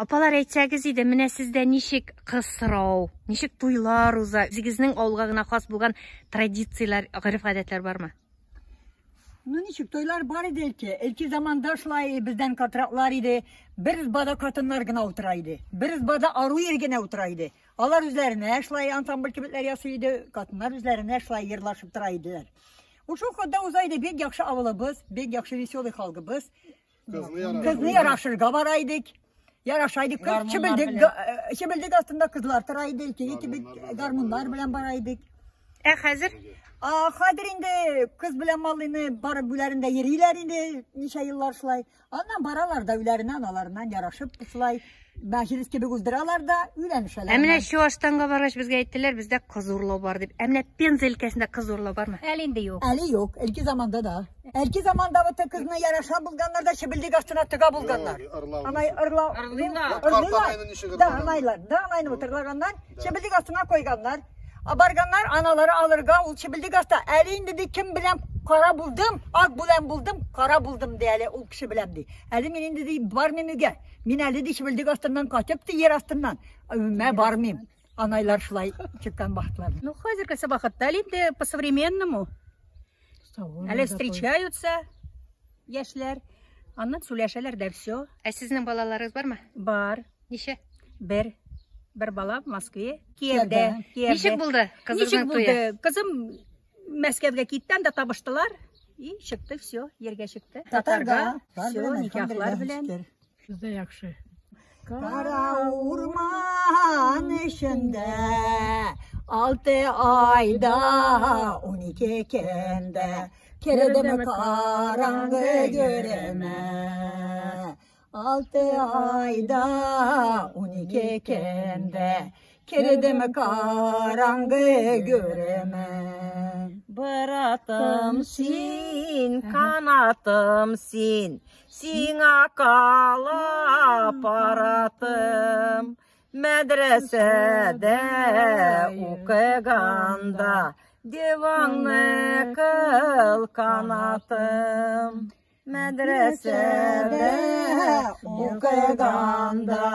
Апалар, әйтсәгез иде, менә сездә ничек кыз сорау, ничек туйлар уза? Үзегезнең авылга гына хас булган традицияләр, гореф-гадәтләр бармы? Ну ничек, туйлар бар иде элки. Элки заманда шулай бездән катраклар иде. Бер избада катыннар гына утыра иде. Бер избада ару ир генә утыра иде. Алар үзләренә шулай ансамбль кебекләр ясый иде, катыннар үзләренә шулай йырлашып тора иделәр. Шул ходда уза иде, бик яхшы авылыбыз, бик яхшы веселый халкыбыз. Кызны ярашырга бара идек. Яраша идек. Кыз чебелдек, чебелдек астында кызлар тора иде, икеге кебек гармуннар белән бара идек. Ә хәзер? А хәзер инде кыз белән малайны барып үләрендә йөриләр инде ничә еллар шулай. Аннан баралар да үләренә, аналарыннан ярашып шулай мәҗлес кебек уздыралар да өйләнешәләр. Ә менә Чуашстанга баргач безгә әйттеләр, бездә кыз урлау бар дип. Ә менә Пенза өлкәсендә кыз урлау бармы? Әле инде юк. Әле юк, элки заманда да. Элки заманда бит кызны яраша булганнар да чебелдек астына тыга булганнар. Анай ырлау. Ырлыйлар. Ырлыйлар. Да, анайлар. Да, анайны утырлаганнар, чебелдек астына койганнар. А барганнар аналары алырга ул чебелдек аста. Әле инде ди кем белән кара булдым, ак белән булдым, кара булдым ди әле ул кеше белән ди. Әле мин инде ди бармыйм өйгә. Мин әле ди чебелдек астыннан качып ди ер астыннан. Мә бармыйм. Анайлар шулай чыккан вакытлар. Ну, хәзерге вакытта әле инде по-современному. Әле встречаются яшьләр. Аннан сөйләшәләр дә все. Ә сезнең балаларыгыз бармы? Бар. Ничә? Бер. Бер бала в Москве. Киевдә. Киевдә. Ничек булды кызыгызның Ничек булды? туе? Кызым Мәскәүгә китте, анда табыштылар. И чыкты, все, ергә чыкты. Татарга. Все, никахлар белән. Бездә яхшы. Кара урман эчендә 6 айда 12 көндә кердем караңгы гөремә. 6 айда 12 көндә кердем караңгы гөремә. Братым син, канатым син, сиңа кала паратым. Мәдрәсәдә укыганда деваңны кыл канатым. Мәдрәсәдә укыганда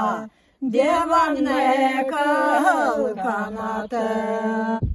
деваңны кыл канатым.